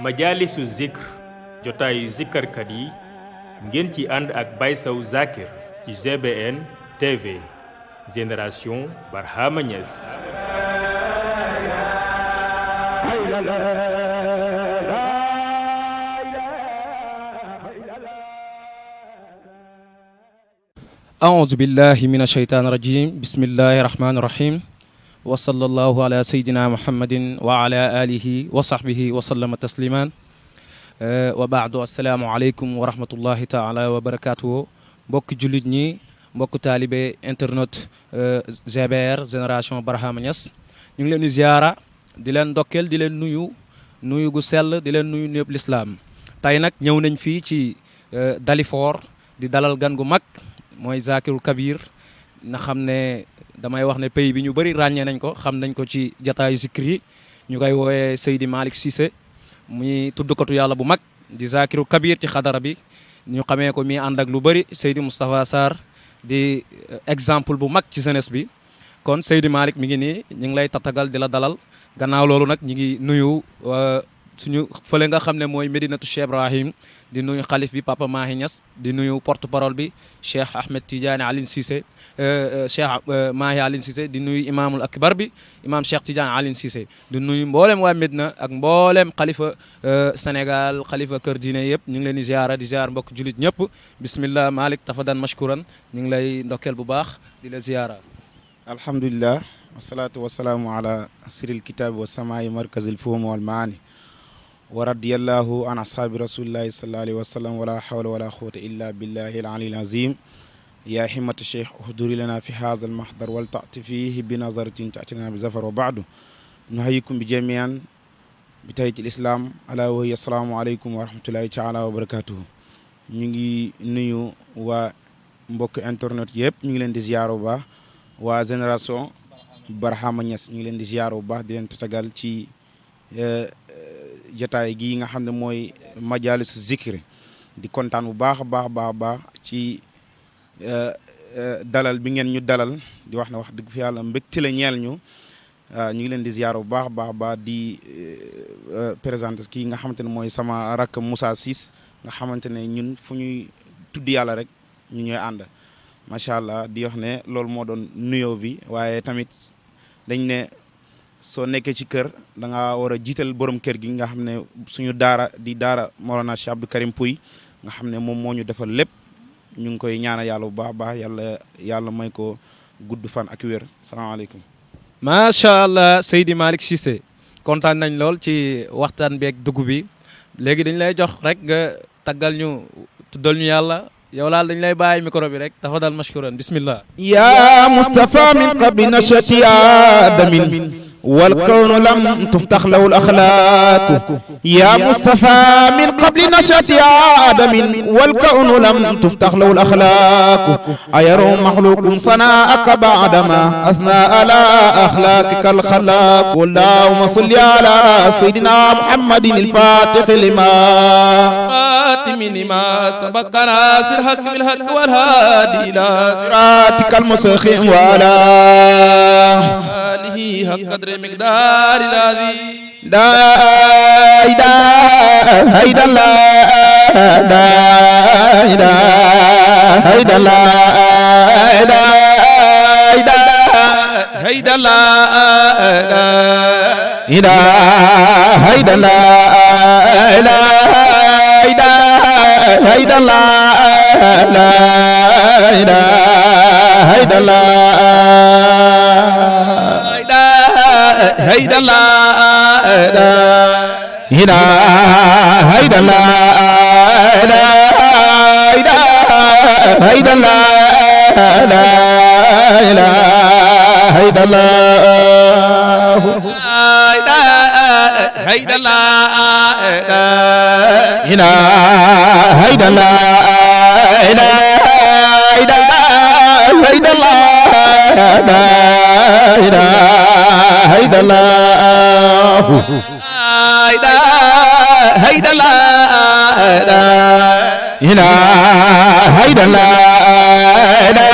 majaalisu zikr jotaayu zikkarkat yi ngeen ci ànd ak Baye Sow Zakir ci GBN TV Génération Barhama Niass. أعوذ بالله من الشيطان الرجيم بسم الله الرحمن الرحيم وصلى الله على سيدنا محمد وعلى آله وصحبه وسلم تسليما وبعد السلام عليكم ورحمة الله تعالى وبركاته mbokk jullit ñi mbokk taalibe internet GBR Génération Barhama Niass ñu ngi leen di ziara di leen ndokkeel di leen nuyu gu sell di leen nuyu népp lislaam tey nag ñëw nañ fii ci Dalifort di dalal gan gu mag mooy Zakirul Kabir na xam ne damay wax ne pays bi ñu bëri ràññee nañ ko xam nañ ko ci jataayu zikr yi ñu koy woowee Seydi Malick Cissé muy tuddkatu yàlla bu mag di Zakirul Kabir ci xadara bi ñu xamee ko mi ànd ak lu bëri Seydi Moustapha Sarr di exemple bu mag ci jeunesse bi kon Seydi Malick mi ngi nii ñu ngi lay tatagal di la dalal gannaaw loolu nag ñu ngi nuyu suñu fële nga xam ne mooy Medinatu Cheikh Ibrahim di nuyu xalif bi Papa Mahi Niass di nuyu porte parole bi Cheikh Ahmed Tidiane Aline Cissé Cheikh Mahi Aline Cissé di nuyu imaamul akbar bi imaam Cheikh Tidiane Aline Cissé di nuyu mboolem waa Medina ak mboolem xalifa Sénégal xalifa kër diine yëpp ñu ngi leen di ziara mbokk julit ñëpp bismillah Malick tafadan mashkuran ñu ngi lay ndokkeel bu baax di la ziara. alhamdulillah wasalaatu wasalaamu ala siril kitabi wa samaayi markazil fuhum wal maani wa radiyallahu an ashaabi rasulillahi sallallahu alayhi wa sallam wala hawla wala quwwata illa billahi al aliyyil azim ya himmata cheikh uhduri lana fi hadha al mahdar wal ta'ti fihi bi nazaratin ta'tina bi zafar wa ba'du nuhayyikum bi jami'an bi tahiyatil islam ala wa hiya assalamu alaykum wa rahmatullahi ta'ala wa barakatuh ñu ngi nuyu waa mbokk internet yëpp ñu ngi leen di ziyaaro bu baax waa Génération Barhama Niass ñu ngi leen di ziyaaro bu baax di leen tatagal ci jataay gi nga xam ne mooy majalis zikr di kontaan bu baax a baax ci dalal bi ngeen ñu dalal di wax ne wax dëgg fi yàlla mbégte la ñeel ñu ngi leen di ziyaar bu baax di présenter kii nga xamante ne mooy sama rakk Moussa Ciss nga xamante ne ñun fu ñuy tudd yàlla rek ñu ñooy ànd macha allah di wax ne loolu moo doon nuyoo bi waaye tamit dañ ne soo nekkee ci kër da nga war a jiital borom kër gi nga xam ne suñu daara di daara Mawlana Cheikh Abdou Karim Pouy nga xam ne moom moo ñu defal lépp ñu ngi koy ñaanal yàlla bu baax yàlla may ko gudd fan ak wér salaamaaleykum. macha allah Seydi Malick Cissé kontaan nañ lool ci waxtaan beeg dugg bi léegi dañ lay jox rek nga taggal ñu tuddal ñu yàlla yow laal dañ lay bàyyi micro bi rek tafadal mashkuran bismillah. ya Mustafa min qabli nashati adamin والكون لم تفتح له الأخلاق يا مصطفى من قبل نشأة آدم والكون لم تفتح له الأخلاق أيرو مخلوق صنعك بعدما أثنى على أخلاقك الخلاق اللهم صل على سيدنا محمد الفاتح لما خاتم لما سبق ناصر الحق بالحق والهادي إلى صراطك المستقيم وعلى آله حق قدر مقدار العظيم لا إله إلا الله لا إله إلا الله لا إله إلا الله لا إله إلا الله لا إله إلا الله لا إله إلا الله هيدا لا إله هيدا لا هيدا لا لا إله هيدا لا هيدا لا إله هيدا لا هيدا لا لا إله هيدا الله هيدا الله إله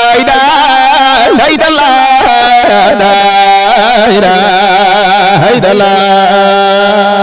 هيدا الله هيدا الله لا إله إلا الله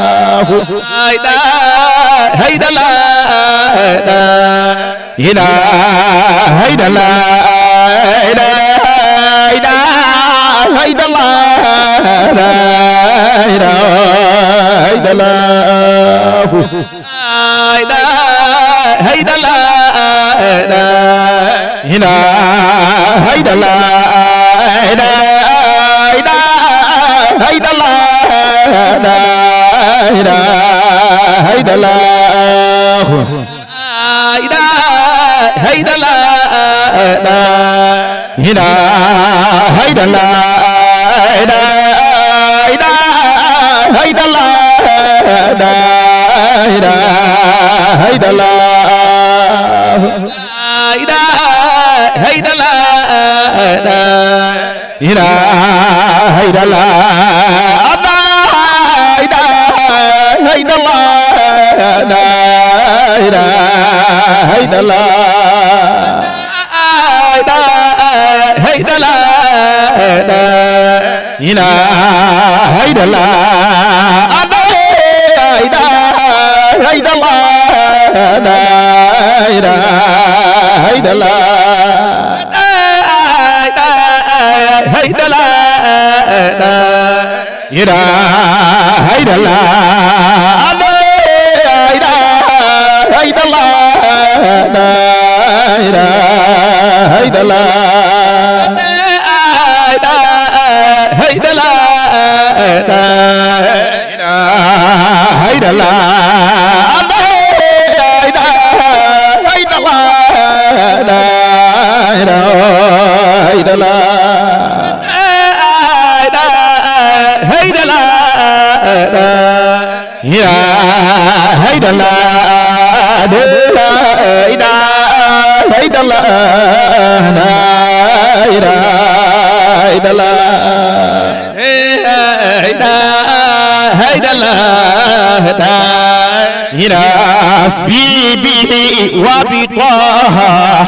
حسبي به وبطه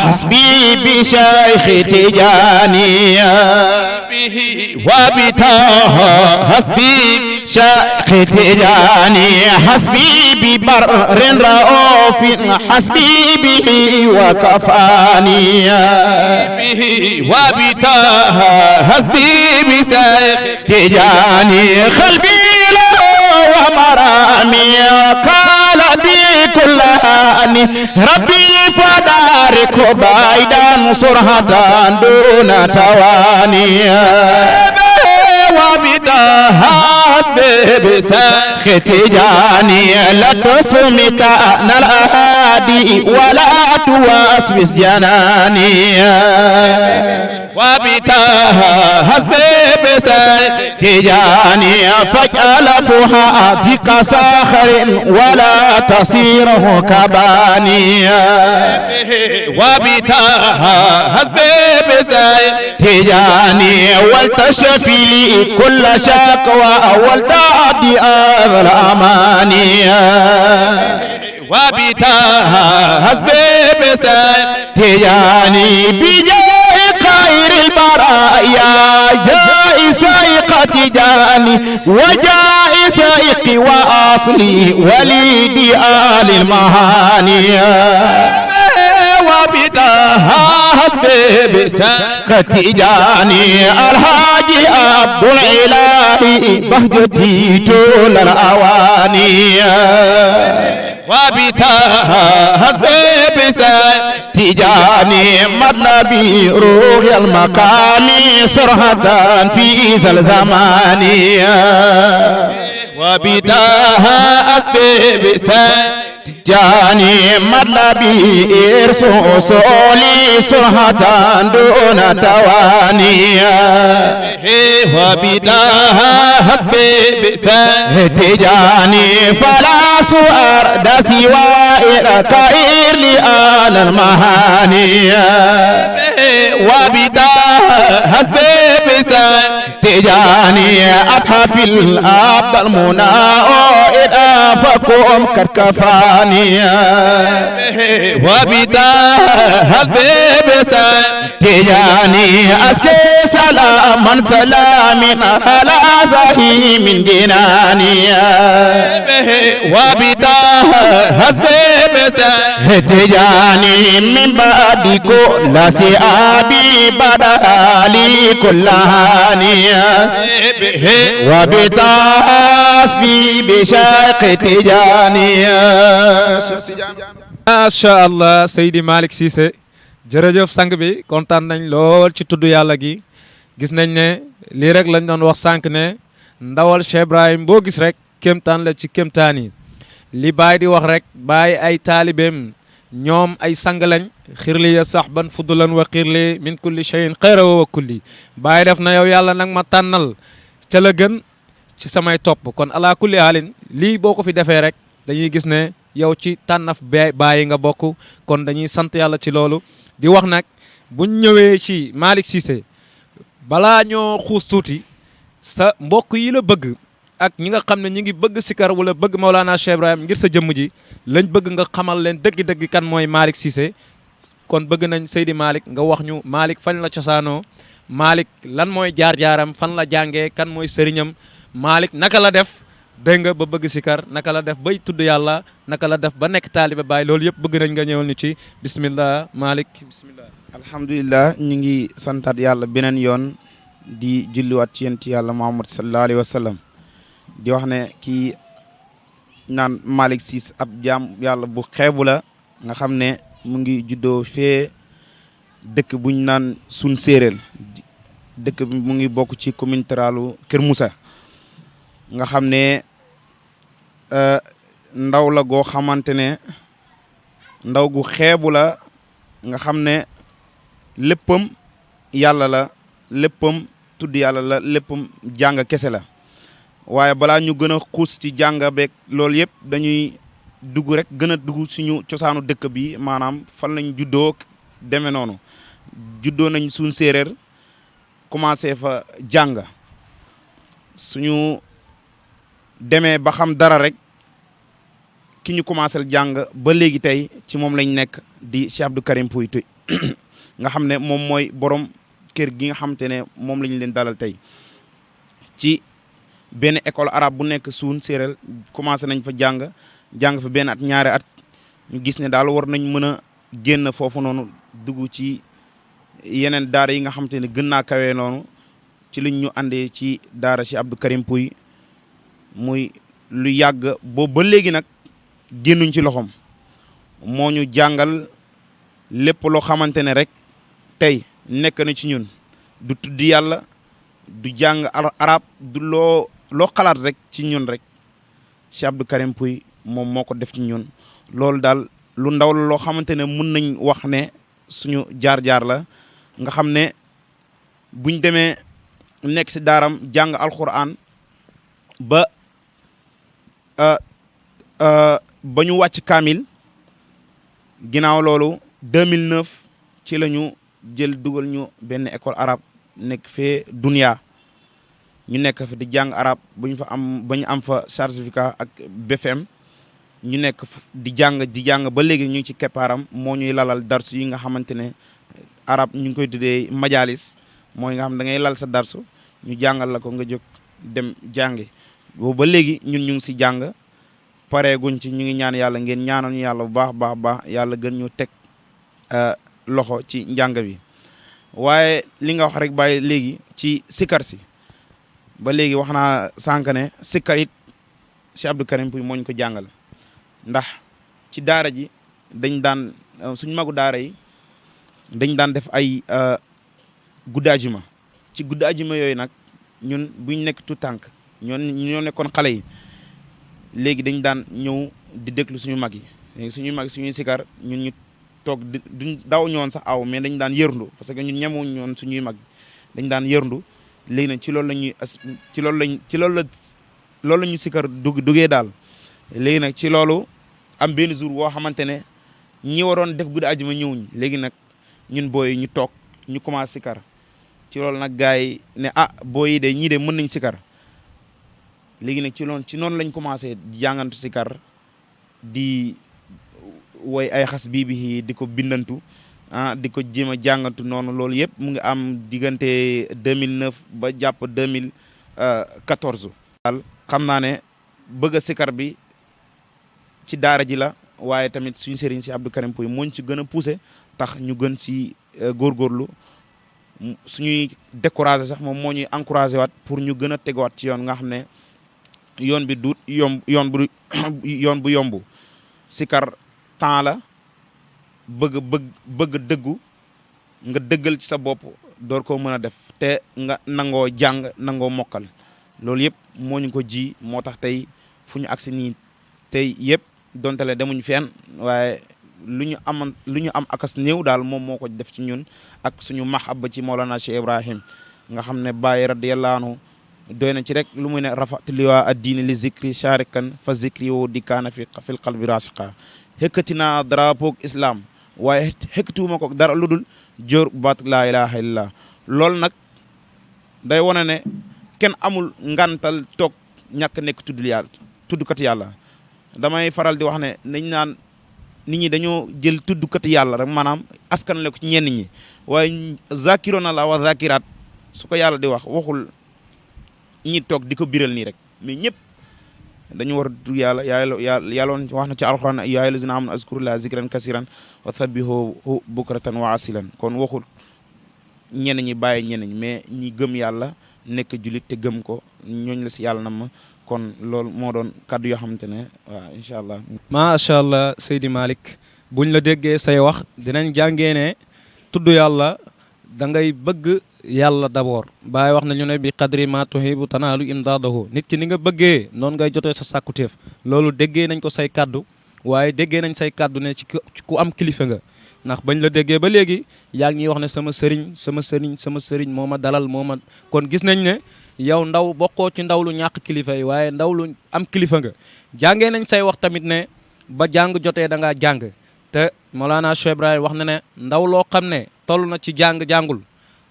حسبي بشيخ تجاني به وبطه حسبي شيخ تجاني حسبي ببر رؤوف حسبي به وكفاني به وبطه حسبي بشيخ تجاني قلبي ومرامي قال بي كلاني ربي فدارك بعيدا صرهدا دون تواني وبدها حسبي بسخ تجاني لا تسمك أن الأهادي ولا توسوس جناني وبتاها حسبي بسخ تجاني فاجعل فؤادك ساخر ولا تصيره كباني وبتاها حسبي بسخ تجاني ولتشفي لي كل شكوى ولتعدي أذى الأماني وبتاها حسبي بسخ تجاني بجاه خير البرايا جائز تجاني وجائز وأصلي وليدي آل المهاني وبداها حسبي بسخ تجاني الحاجي عبد الإلهي بهجتي طول الأواني وبتاها حسبي بسخ تجاني مطلبي روح المقام سرهة في ذا الزمان وبتاها حسبي بسخ تجاني مطلبي إرسو صولي سرهة دون تواني وبداها حسبي بسخ تجاني فلا سؤال سوائر كائر لآل المهاني وبداها حسبي بسخ تجاني أتحف الأبد المناء فقوم قد كفاني وبدا حبيب تجاني أسكي سلاما سلامنا على زهي من جناني وبدا حبيب تجاني من بعد كل سيابي بدالي كل هاني وبتاسبي بشيخ تجاني macha allah Seydi Malick Cissé jërëjëf sang bi kontaan nañ lool ci tudd yàlla gi gis nañ ne lii rek lañ doon wax sànq ne ndawal Cheikh Ibrahim boo gis rek kéemtaan la ci kéemtaan yi li Baay di wax rek Baay ay taalibeem ñoom ay sang lañ xirli ya sahban fudulan wa xirli min kulli shay'in xayra wa kulli Baay def na yow yàlla nag ma tànnal ca la gën ci samay topp kon ala kulli haalin lii boo ko fi defee rek dañuy gis ne yow ci tànnaf bàyyi nga bokk kon dañuy sant yàlla ci loolu di wax nag buñ ñëwee ci Malick Cissé balaa ñoo xuus tuuti sa mbokk yi la bëgg ak ñi nga xam ne ñi ngi bëgg sikar wala bëgg Maulana Cheikh Ibrahim ngir sa jëmm ji lañ bëgg nga xamal leen dëgg-dëgg kan mooy Malick Cissé kon bëgg nañ Seydi Malick nga wax ñu Malick fañ la cosaanoo Malick lan mooy jaar-jaaram fan la jàngee kan mooy sëriñam Malick naka la def dégg nga ba bëgg sikar naka la def bay tudd yàlla naka la def ba nekk taalibe Baay loolu yëpp bëgg nañ nga ñëwal ñu ci bismillah Malick bismillah alhamdulilah ñu ngi santaat yàlla beneen yoon di julliwaat ci yent yàlla Muhammad sallallahu alayhi wa sallam di wax ne kii naan Malick Cissé ab jaam yàlla bu xeebu la nga xam ne mu ngi juddoo fee dëkk buñ naan sun séeréel dëkk bi mu ngi bokk ci commune teralu Kër Moussa nga xam ne ndaw la goo xamante ne ndaw gu xeebu la nga xam ne léppam yàlla la léppam tudd yàlla la léppam jàng kese la waaye balaa ñu gën a xuus ci jàng beeg loolu yëpp dañuy dugg rek gën a dugg suñu cosaanu dëkk bi maanaam fan lañ juddoo demee noonu juddoo nañ suñ séeréer commencé fa jàng suñu demee ba xam dara rek ki ñu commencé jàng ba léegi tey ci moom lañ nekk di Cheikh Abdou Karim Pouye nga xam ne moom mooy borom kër gi nga xamante ne moom lañ leen dalal tey ci benn école arabe bu nekk suun séeréel commencé nañ fa jàng fa benn at ñaari at ñu gis ne daal war nañ mën a génn foofu noonu dugg ci yeneen daara yi nga xamante ne gën naa kawee noonu ci liñ ñu àndee ci daara Cheikh Abdou Karim Pouye muy lu yàgg boobu ba léegi nag génnuñ ci loxoom moo ñu jàngal lépp loo xamante ne rek tey nekk na ci ñun du tudd yàlla du jàng arab du loo xalaat rek ci ñun rek Cheikh Abdou Karim Pouye moom moo ko def ci ñun loolu daal lu ndaw la loo xamante ne mun nañ wax ne suñu jaar-jaar la nga xam ne buñ demee nekk si daaram jàng alquran ba ñu wàcc kaamil ginnaaw loolu 2009 ci la ñu jël dugal ñu benn école arabe nekk fee Dunia ñu nekk fa di jàng arabe ba ñu am fa certificat ak BFM ñu nekk di jàng ba léegi ñu ngi ci keppaaram moo ñuy lalal darsu yi nga xamante ne arabe ñu ngi koy tuddee majalis mooy nga xam da ngay lal sa darsu ñu jàngal la ko nga jóg dem jàngi boobu ba léegi ñun ñu ngi si jàng pareeguñ ci ñu ngi ñaan yàlla ngeen ñaanal ñu yàlla bu baax yàlla gën ñu teg loxo ci njàng bi waaye li nga wax rek bàyyi léegi ci sikkar si ba léegi wax naa sànq ne sikkar it Cheikh Abdou Karim Pouye moo ñu ko jàngal ndax ci daara ji dañ daan suñ magu daara yi dañ daan def ay guddi ajuma ci guddi ajuma yooyu nag ñun buñ nekk tout tànk ñoo nekkoon xale yi léegi dañ daan ñëw di déglu suñu mag yi léegi suñuy mag suñuy sikar ñun ñu toog duñ daw ñoon sax aw mais dañ daan yërndu parce que ñun ñemewuñ ñoon suñuy mag dañ daan yërndu léegi nag ci loolu la ñu sikar duggee daal léegi nag ci loolu am benn jour woo xamante ne ñi waroon def guddi àjjuma ñëwuñ léegi nag ñun booy ñu toog ñu commencé sikar ci loolu nag gars yi ne booy yi de ñii de mën nañ sikar léegi nag ci noonu lañ commencé jàngantu sikar di woy ay xas bii di ko bindantu di ko jéem a jàngantu noonu. loolu yëpp mu ngi am diggante 2009 ba jàpp 2014. daal xam naa ne bëgg a sikar bi ci daara ji la waaye tamit suñu sëriñ si Abdou Karim Pouye mooñ ci gën a poussé tax ñu gën si góorgóorlu suñuy découragé sax moom moo ñuy encouragé waat pour ñu gën a tegawaat ci yoon nga xam ne yoon bi du yoon bu yomb sikar temps la bëgg dëggu nga dëggal ci sa bopp door koo mën a def te nga nangoo jàng nangoo mokkal loolu yëpp moo ñu ko ji moo tax tey fu ñu agsi nii tey yëpp dontale demuñ fenn waaye lu ñu am akas néew daal moom moo ko def ci ñun ak suñu mahabba ci Mawlana Cheikh Ibrahim nga xam ne Baye radiyallahu anhu doy na ci rek lu muy ne rafatu liwaa addiini li zikri sharikan fa zikri woo dikkaana fil qalbi rasiqa xëkkati naa drapeau islam waaye xëkkatiwuma ko dara lu dul jóor baat laa ilaha illallah loolu nag day wane ne kenn amul ngantal toog ñàkk nekk tuddkat yàlla damay faral di wax ne nañ naan nit ñi dañoo jël tuddkat yàlla rek maanaam askan la ko ci ñenn ñi waaye zakirona la wa zakiraat su ko yàlla di wax waxul ñi toog di ko biral nii rek mais ñëpp dañu war a tudd yàlla yàlla wax na ci alxuraan yaa ayyuhal lazina amanu azkurullaha zikran kasiran wa sabbihu bukratan wa asilan kon waxul ñenn ñi bàyyi ñenn ñi mais ñi gëm yàlla nekk julit te gëm ko ñooñ la si yàlla na ma kon loolu moo doon kaddu yoo xamante ne waaw incha allah. macha allah Seydi Malick buñ la déggee say wax dinañ jàngee ne tudd yàlla da ngay bëgg yàlla d'abord Baay wax nañu ne bi qadri ma tuhibu tanaalu imdaadahu nit ki ni nga bëggee noonu ngay jotee sa sàkkuteef loolu déggee nañ ko say kaddu waaye déggee nañ say kaddu ne ci ku am kilifa nga ndax bañ la déggee ba léegi yaa ngi ñuy wax ne sama sëriñ moo ma dalal moo ma kon gis nañ ne yow ndaw bokkoo ci ndaw lu ñàkk kilifa yi waaye ndaw lu am kilifa nga jàngee nañ say wax tamit ne ba jàng jotee da ngaa jàng te Mawlana Cheikh Ibrahim wax na ne ndaw loo xam ne toll na ci jàngul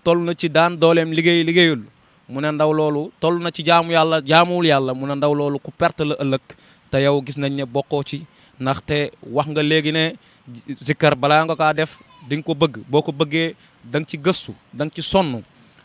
toll na ci daan dooleem liggéeyul mu ne ndaw loolu toll na ci jaamuwul yàlla mu ne ndaw loolu ku perte la ëllëg te yow gis nañ ne bokkoo ci ndaxte wax nga léegi ne zikkar balaa nga kaa def di nga ko bëgg boo ko bëggee da nga ci gëstu da nga ci sonn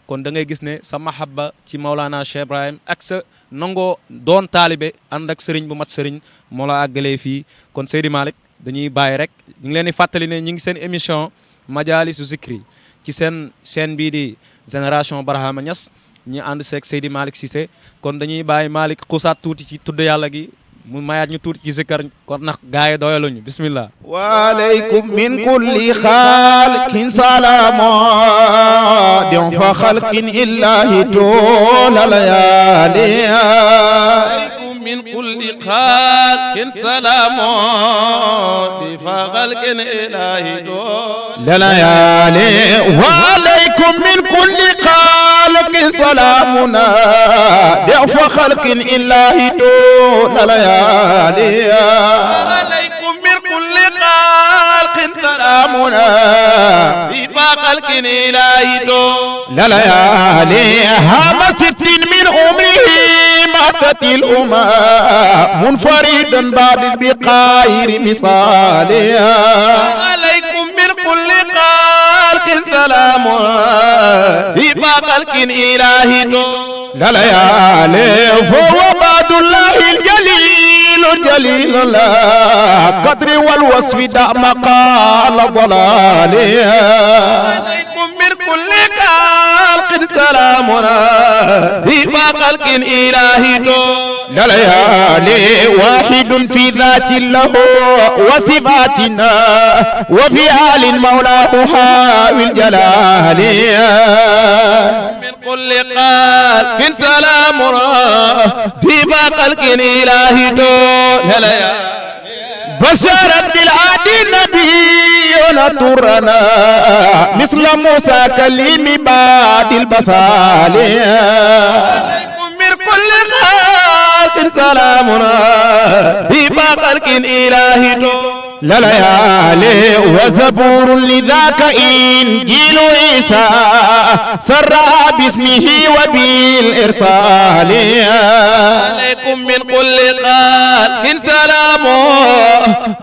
kon da ngay gis ne sa mahabba ci Mawlana Cheikh Ibrahim ak sa nangoo doon taalibe ànd ak sëriñ bu mat sëriñ moo la àggalee fii kon Seydi Malick dañuy bàyyi rek ñu ngi leen di fàttali ne ñu ngi seen émission Majalisu Zikri ci seen bii di Génération Barhama Niass ñu ànd seeg Seydi Malick Cissé kon dañuy bàyyi Malick xusaat tuuti ci tudd yàlla gi mu mayaat ñu tuuti ci zikkar kon nag gaay doyaluñu bismillah waaleykum min kulli xaalqin salaamu din fa xalqin illahi toola layaali waaleykum min kulli xaalqin salaamu din fa xalqin illahi toola layaali waaleykum min kulli xaalqin salaamuna din fa xalqin illahi toola layaali عليكم من كل خلق سلامنا بما خلق إلهي لا ليالي هام ست من عمره ماتت الأمة منفردا بعد بغير مثال عليكم من كل خلق سلامنا بما خلق إلهي لا ليالي فهو بعد الله الجليل جليل الله قدر والوصف دع مقال ضلال عليكم من كل خلق سلامنا بما خلق إلهي لا ليالي واحد في ذات له وصفاتنا وفي آل مولاه حاوي الجلال من كل خلق سلامنا بما خلق إلهي بشرت بالعادي نبينا ترنا مثل موسى كليم بعد البصال عليكم من كل خلق سلامنا بما خلق إلهي لا ليالي وزبور لذاك إنجيل عيسى سرى باسمه وبالإرسال عليكم عليكم من كل خلق سلام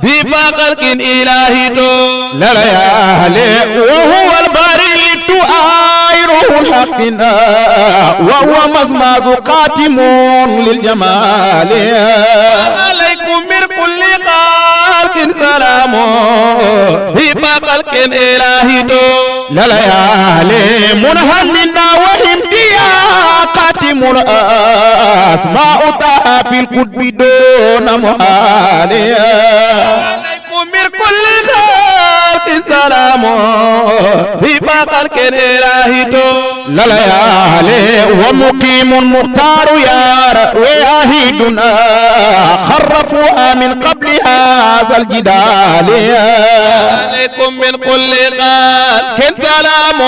بفاق خلق إلهي لا ليالي وهو البريء آيره الحقنا وهو مزماز قاتم للجمال عليكم من كل خلق سلام بفاق خلق إلهي لا ليالي منهمنا وهم قاتم الأسماء طه في القطب دون محال عليكم من كل خلق سلام بفاق خلق إلهي لا ليالي ومقيم مختار يا وأهيدنا خرفوها من قبل هذا الجدال عليكم من كل خلق سلام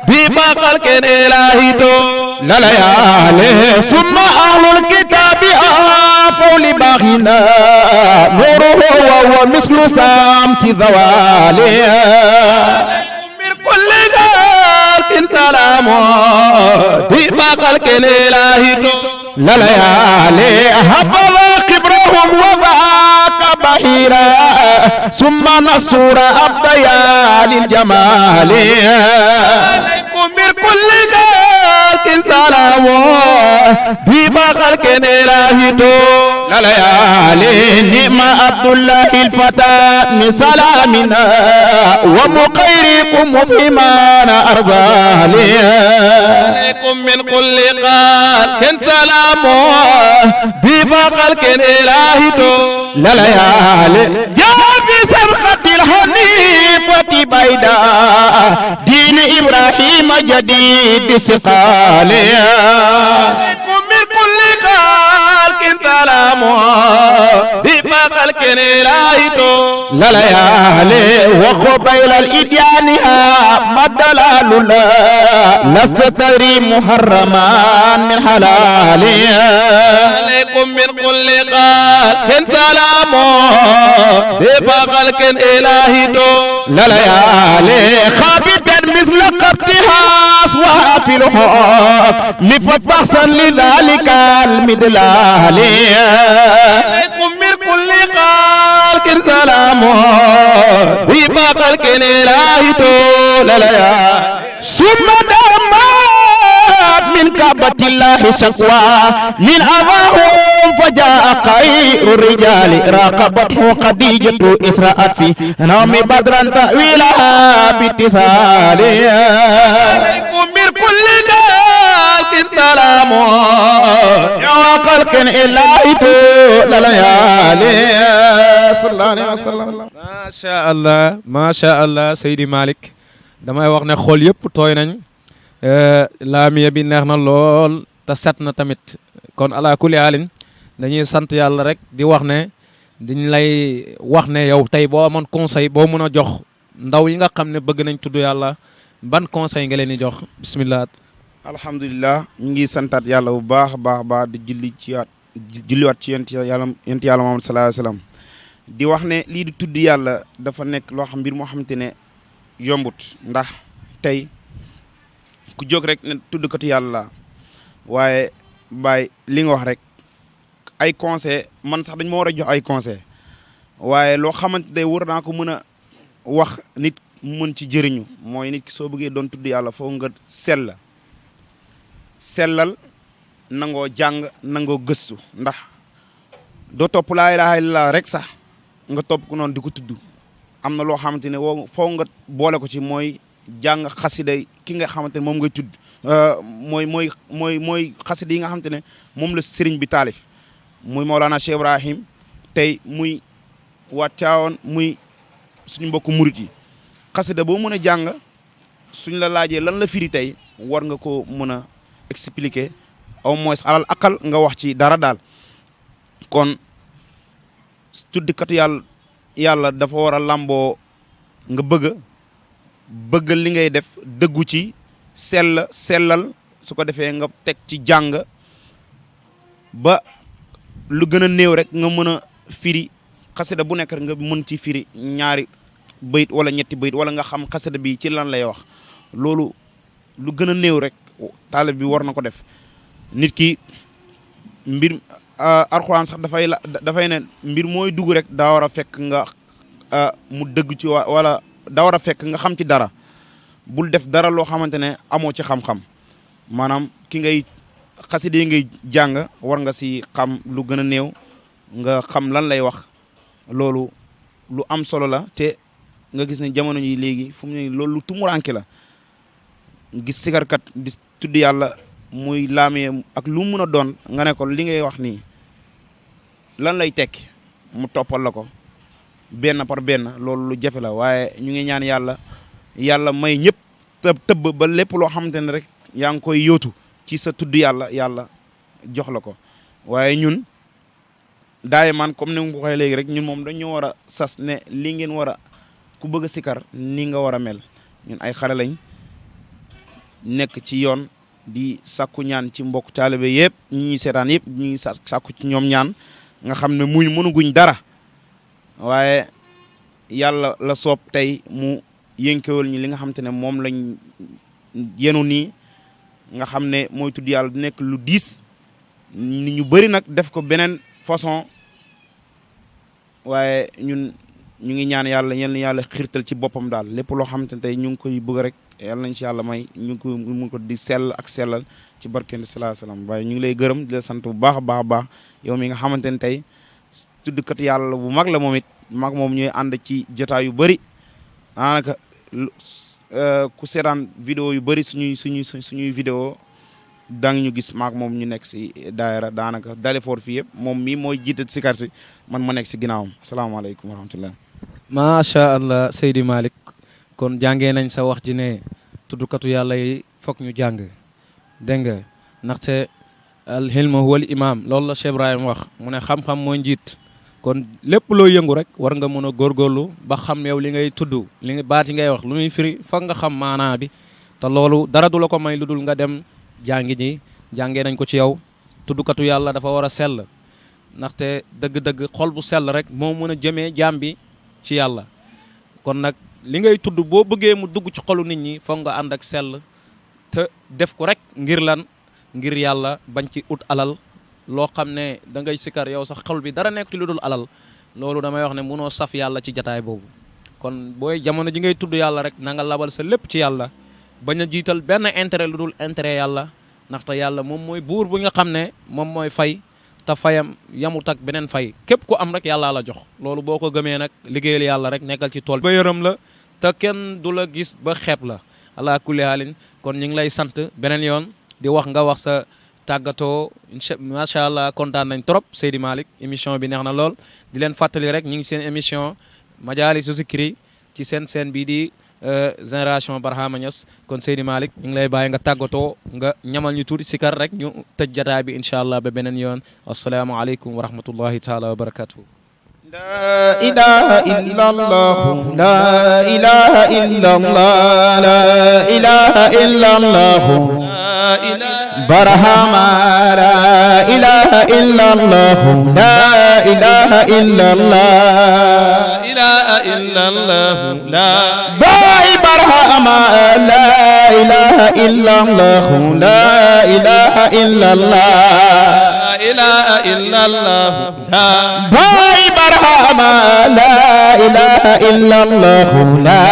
بفاق خلق إلهي لا ليالي ثم أهل الكتاب آفوا لباغنا نوره وهو مثل سامس ذوالي من كل خلق سلام بفاق خلق إلهي لا ليالي هبوا كبرهم وذاك بحيرا ثم نصور أبديا للجمال عليكم من كل خلق سلام بفاق خلق إلهي لا ليالي نعم عبد الله الفتى من سلامنا ومقيركم مفهمان أرضالي عليكم من كل خلق سلام بفاق خلق إلهي لا ليالي جاء بسبخة الحنيفة بيداء دين إبراهيم جديد سقالي عليكم من كل خلق سلام بفاق خلق إلهي لا ليالي وقبيل الإديانها مدلال لست تدري محرما من حلالي عليكم من كل خلق سلام بفاق خلق إلهي لا ليالي خابتا مثل قبضها أصوها في الحق لفتحسن لذلك المدلال عليكم من كل خلق سلام بفاق خلق إلهي لا ليالي ثم دمات من كعبة الله شكوى من أباهم فجاء خير الرجال راقبته خديجة إسراءت في نوم بدرا تأويلها باتصال عليكم من كل خلق سلام يا خلق إلهي لا ليالي صلى الله عليه وسلم ما شاء الله Seydi Malick damay wax ne xol yëpp tooy nañ laamiya bi neex na lool te set na tamit kon ala kulli alin dañuy sant yàlla rek di wax ne diñ lay wax ne yow tey boo amoon conseil boo mën a jox ndaw yi nga xam ne bëgg nañ tudd yàlla ban conseil nga leen di jox bismillah. alhamdulilah ñu ngi santaat yàlla bu baax a baax di julliwaat ci yent yàlla Muhammad sallallahu alayhi wasallam di wax ne lii di tudd yàlla dafa nekk loo xam mbir moo xamante ne yombut ndax tey ku jóg rek ne tuddkatu yàlla la waaye Baye li nga wax rek ay conseil man sax dañ ma war a jox ay conseil waaye loo xamante ne war naa ko mën a wax nit mën ci jëriñu mooy nit ki soo bëggee doon tudd yàlla foo nga sellal nangoo jàng nangoo gëstu ndax doo topp laa ilaaha illallaah rek sax nga topp ko noonu di ko tudd am na loo xamante ne woo foo nga boole ko ci mooy jàng xasida ki nga xamante ne moom ngay tudd mooy xasida yi nga xamante ne moom la sëriñ bi taalif muy Mawlana Cheikh Ibrahim tey muy waa Tiwaawan muy suñu mbokku murit yi xasida boo mën a jàng suñ la laajee lan la firi tey war nga ko mën a expliquer au moins alal akal nga wax ci dara daal kon tuddikatu yàlla dafa war a lamboo nga bëgg li ngay def dëggu ci sellal su ko defee nga teg ci jàng ba lu gën a néew rek nga mën a firi xasida bu nekk rek nga mën ci firi ñaari bayit wala ñetti bayit wala nga xam xasida bi ci lan lay wax loolu lu gën a néew rek taalib bi war na ko def nit ki mbir alxuraan sax dafay ne mbir mooy dugg rek daa war a fekk nga mu dëgg ci wala daa war a fekk nga xam ci dara bul def dara loo xamante ne amoo ci xam-xam maanaam ki ngay xasida yi ngay jàng war nga si xam lu gën a néew nga xam lan lay wax loolu lu am solo la te nga gis ne jamono yi léegi fu mu ne loolu lu tumuranke la gis sikarkat di tudd yàlla muy laamee ak lu mun a doon nga ne ko li ngay wax nii lan lay tekki mu toppal la ko benn par benn loolu lu jafe la waaye ñu ngi ñaan yàlla may ñëpp tëbb ba lépp loo xamante ne rek yaa ngi koy yóotu ci sa tudd yàlla jox la ko waaye ñun daay man comme ni nga ko waxee léegi rek ñun moom dañu war a sas ne li ngeen war a ku bëgg a sikar ni nga war a mel ñun ay xale lañ nekk ci yoon di sàkku ñaan ci mbokk taalibe yëpp ñi ñuy seetaan yëpp ñu ngi sàkku ci ñoom ñaan nga xam ne mënuguñ dara waaye yàlla la soob tey mu yënkewal ñi li nga xam te ne moom lañ yenu nii nga xam ne mooy tudd yàlla du nekk lu diis ni ñu bëri nag def ko beneen façon waaye ñun ñu ngi ñaan yàlla xiirtal ci boppam daal lépp loo xamante ne tey ñu ngi koy bëgg rek yàlla nañ ci yàlla may ñu ngi ko mun ko di sell ak sellal ci barkende salaa salaam waaye ñu ngi lay gërëm di la sant bu baax a baax a baax yow mi nga xamante ne tey tuddkat yàlla bu mag la moom it moom ñooy ànd ci jotaay yu bëri daanaka ku seetaan vidéo yu bëri suñuy vidéo dang ñu gis maak moom ñu nekk si daayira daanaka Dalifort fii yëpp moom mii mooy jiite sikar si man ma nekk si ginnaawam asalaamaaleykum wa rahmatullah macha allah Seydi Malick kon jàngee nañ sa wax ji ne tuddkatu yàlla yi foog ñu jàng dégg nga ndaxte al hilmu huwal imam loolu la Cheikh Ibrahima wax mu ne xam-xam mooy njiit kon lépp loo yëngu rek war nga mën a góorgóorlu ba xam yow li ngay tudd li nga baat yi ngay wax lu muy firi foog nga xam maanaa bi te loolu dara du la ko may lu dul nga dem jàngi ji jàngee nañ ko ci yow tuddkatu yàlla dafa war a sell ndaxte dëgg-dëgg xol bu sell rek moo mën a jëmee jaam bi ci yàlla kon nag li ngay tudd boo bëggee mu dugg ci xolu nit ñi foog nga ànd ak sell te def ko rek ngir lan ngir yàlla bañ ci ut alal loo xam ne da ngay sikar yow sax xol bi dara nekk ci lu dul alal loolu damay wax ne mënoo saf yàlla ci jataay boobu kon booy jamono ji ngay tudd yàlla rek na nga labal sa lépp ci yàlla bañ a jiital benn intérêt lu dul intérêt yàlla ndaxte yàlla moom mooy buur bu nga xam ne moom mooy fay te fayam yamut ak beneen fay képp ku am rek yàllaa la jox loolu boo ko gëmee nag liggéeyal yàlla rek nekkal ci tool ba yërëm la te kenn du la gis ba xeeb la ala kulli haalin kon ñu ngi lay sant beneen yoon di wax nga wax sa tàggatoo macha allah kontaan nañ trop Seydi Malick émission bi neex na lool di leen fàttali rek ñu ngi seen émission Majalisu Zikri ci seen bii di génération Barhama Niass kon Seydi Malick ñu ngi lay bàyyi nga tàggatoo nga ñamal ñu tuuti sikar rek ñu tëj jataay bi incha allah ba beneen yoon assalaamu aleykum wa rahmatullahi taala wa barakatuhu لا إله إلا الله لا إله إلا الله لا إله إلا الله برهما لا إله إلا الله لا إله إلا الله إله إلا الله لا باي برهما لا إله إلا الله لا إله إلا الله لا إله إلا الله لا باي برهما لا إله إلا الله لا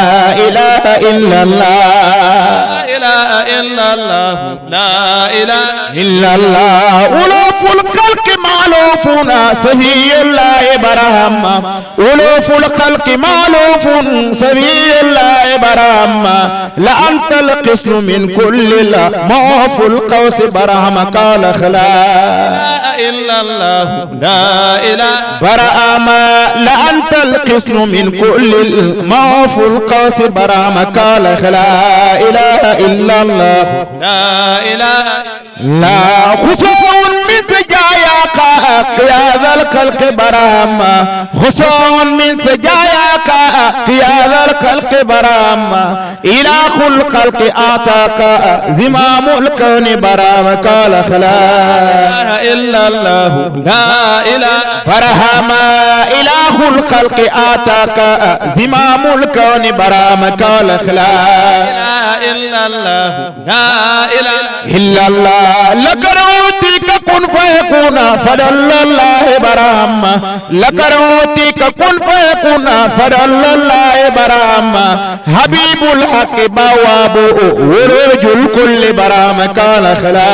إله إلا الله لا إله إلا الله لا إله إلا الله ألوف الخلق معلوفون سبي الله برهم ألوف الخلق معلوف سبي الله برهم لأنت القسم من كل معوف القوس برهم قال خلا لا إله إلا الله لا إله برهم لأنت القسم من كل معوف القوس برهم قال خلا إله إلا الله لا إله لا خصوص من سجاياك يا ذا الخلق برام خصوص من سجاياك يا ذا الخلق برام إله الخلق آتاك زمام الكون برام قال خلا إله إلا الله لا إله برهام إله الخلق آتاك زمام الكون برام قال خلا إله إلا الله لا إله إلا الله لك روتك كن فيكون يكون فضل الله برام لكروتك كن فيكون فضل الله برام حبيب الحق بواب ورج الكل برام قال لا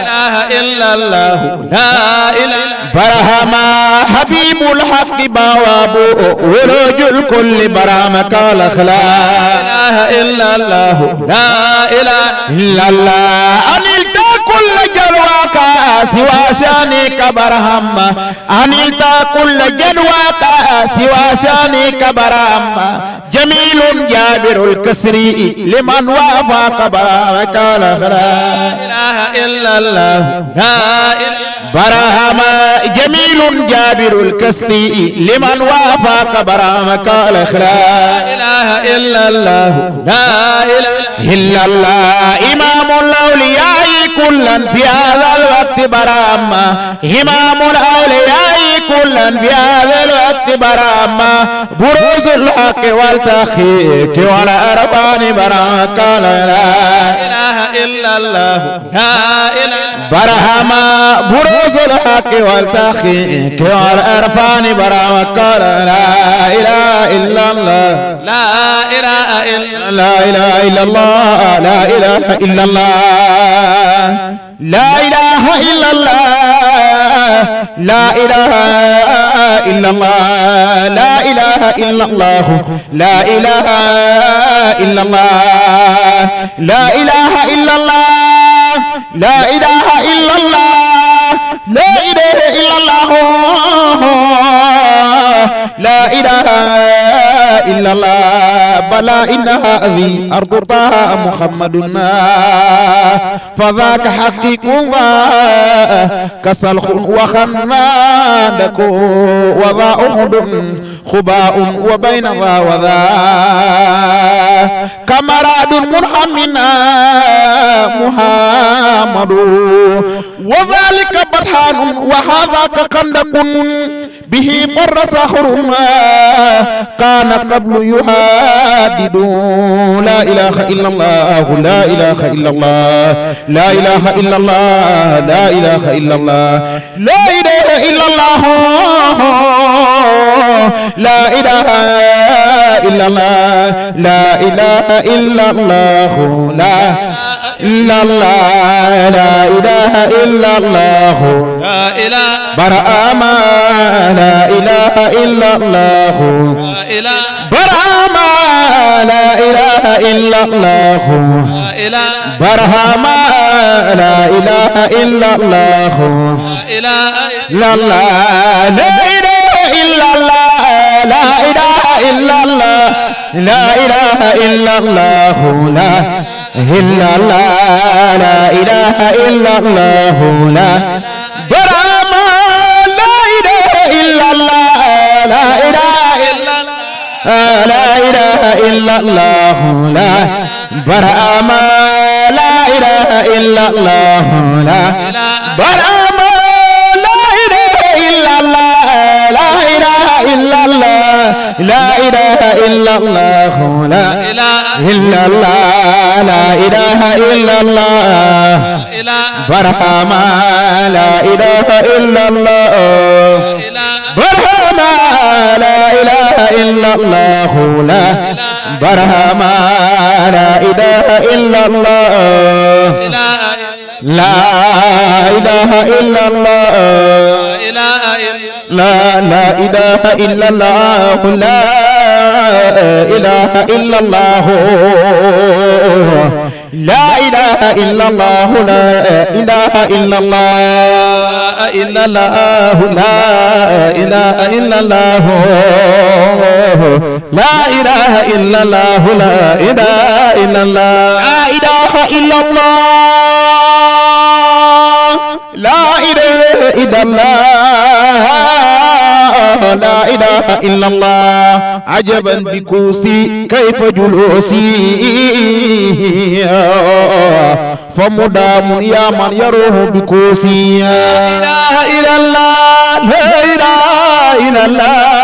إله إلا الله لا إله برهما حبيب الحق بواب ورج الكل برام قال لا إله إلا الله لا إله إلا الله أنلت كل جلواك سوى شانك برهما أنلت كل جلواك سوى شانك برهما جميل جابر الكسري لمن وافق برهما قال لا إله إلا الله لا إله برهما جميل جابر الكسري لمن وافق برهما قال لا إله إلا الله لا إله إلا الله إمام الأولياء كلا في هذا الوقت برهما إمام الأولياء كلا في هذا الوقت برهما بروز الحق والتحقيق والأربان برهما قال لا إله إلا الله لا إله برهما بروز الحق والتحقيق والأربان برهما قال لا إله إلا الله لا إله إلا لا إله إلا الله لا إله إلا الله لا إله إلا الله لا إله إلا الله لا إله إلا الله لا إله إلا الله لا إله إلا الله لا إله إلا الله لا إله إلا الله لا إله إلا الله بلى إنها ذي أرض طه محمد فذاك حقيق كسلخ وخنادك وذا أحد خباء وبين ذا وذا كمراد منحمنا محمد وذلك برهان وهذاك خندق به فر صخر كان قبل يهادد لا إله إلا الله لا إله إلا الله لا إله إلا الله لا إله إلا الله لا إله إلا الله لا إله إلا الله لا إله إلا الله لا إلا الله لا إله إلا الله لا إله برأما لا إله إلا الله لا إله برأما لا إله إلا الله لا إله برهما لا إله إلا الله لا إله إلا الله لا إله إلا الله لا إله إلا الله لا إله إلا الله لا إلا الله لا إله إلا الله لا برهما لا إله إلا الله لا إله إلا الله لا إله إلا الله لا برهما لا إله إلا الله لا برهما لا إله إلا الله لا إله إلا الله لا إله إلا الله لا إله إلا الله لا إله إلا الله برهما لا إله إلا الله برهما لا إله إلا الله لا برهما لا إله إلا الله لا إله إلا الله لا لا إله إلا الله لا إله إلا الله لا إله إلا الله لا إله إلا الله إلا الله لا إله إلا الله لا إله إلا الله لا إله إلا الله لا إله إلا الله لا إله إلا الله لا إله إلا الله عجبا بكوسي كيف جلوسي فمدام يا من يروه بكوسي لا إله إلا الله لا إله إلا الله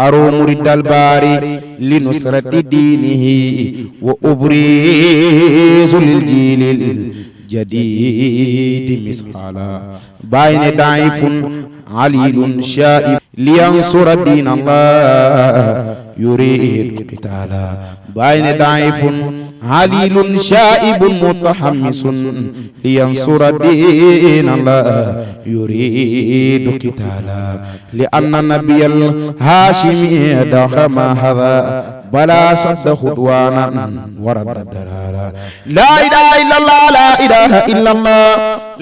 أروم رد الباري لنصرة دينه وأبرز للجيل الجديد مسخالا باين ضعيف عليل شائب لينصر دين الله يريد قتالا باين ضعيف عليل شائب متحمس لينصر دين الله يريد قتالا لأن النبي الهاشمي دخم هذا بلا صد خطوانا ورد الدلالا لا إله إلا الله لا إله إلا الله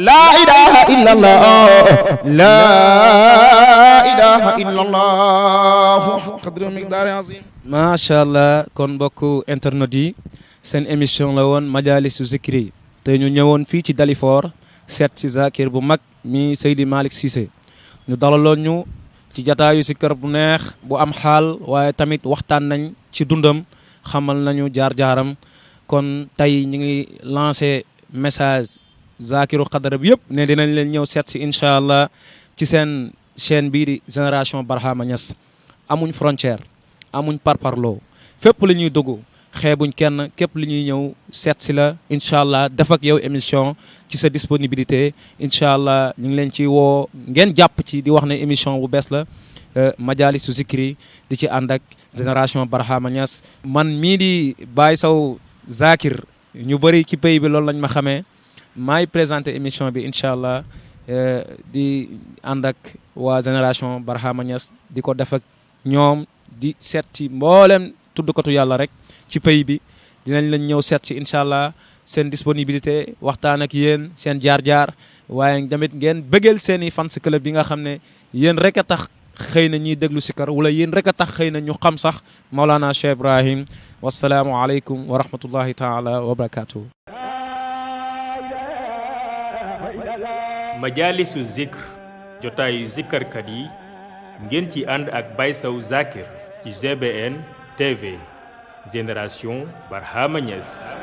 لا إله إلا الله لا إله إلا الله قدر مقدار عظيم ما شاء الله kon mbokku internet yi seen émission la woon Majalisu Zikri te ñu ñëwoon fii ci Dalifort seet si zakir bu mag mi Seydi Malick Cissé ñu dalaloon ñu ci jataayu sikkar bu neex bu am xaal waaye tamit waxtaan nañ ci dundam xamal nañu jaar-jaaram kon tey ñu ngi lancé message zakiru xadara bi yëpp ne dinañ leen ñëw seet si incha allah ci seen chaîne bii di Génération Barhama Niass amuñ frontière amuñ parparloo fépp la ñuy dugg xeebuñ kenn képp li ñuy ñëw seet si la incha allah def ak yow émission ci sa disponibilité incha allah ñu ngi leen ci woo ngeen jàpp ci di wax ne émission bu bees la Majalisu Zikri di ci ànd ak Génération Barhama Niass man mii di Baye Sow Zakir ñu bëri ci pays bi loolu lañ ma xamee maay présenté émission bi incha allah di ànd ak waa Génération Barhama Niass di ko def ak ñoom di seet ci mboolem tuddkatu yàlla rek ci pays bi dinañ leen ñëw seet ci incha allah seen disponibilité waxtaan ak yéen seen jaar-jaar waaye tamit ngeen bëggeel seen i fans club bi nga xam ne yéen rek a tax xëy na ñuy déglu sikar wala yéen rek a tax xëy na ñu xam sax Maulana Cheikh Ibrahim wasalaamu aleykum wa rahmatullahi taala wa barakatuhu. Majalisu Zikr jotaayu zikarkat yi ngeen ci ànd ak Baye Sow Zakir ci GBN TV Génération Barhama Niass.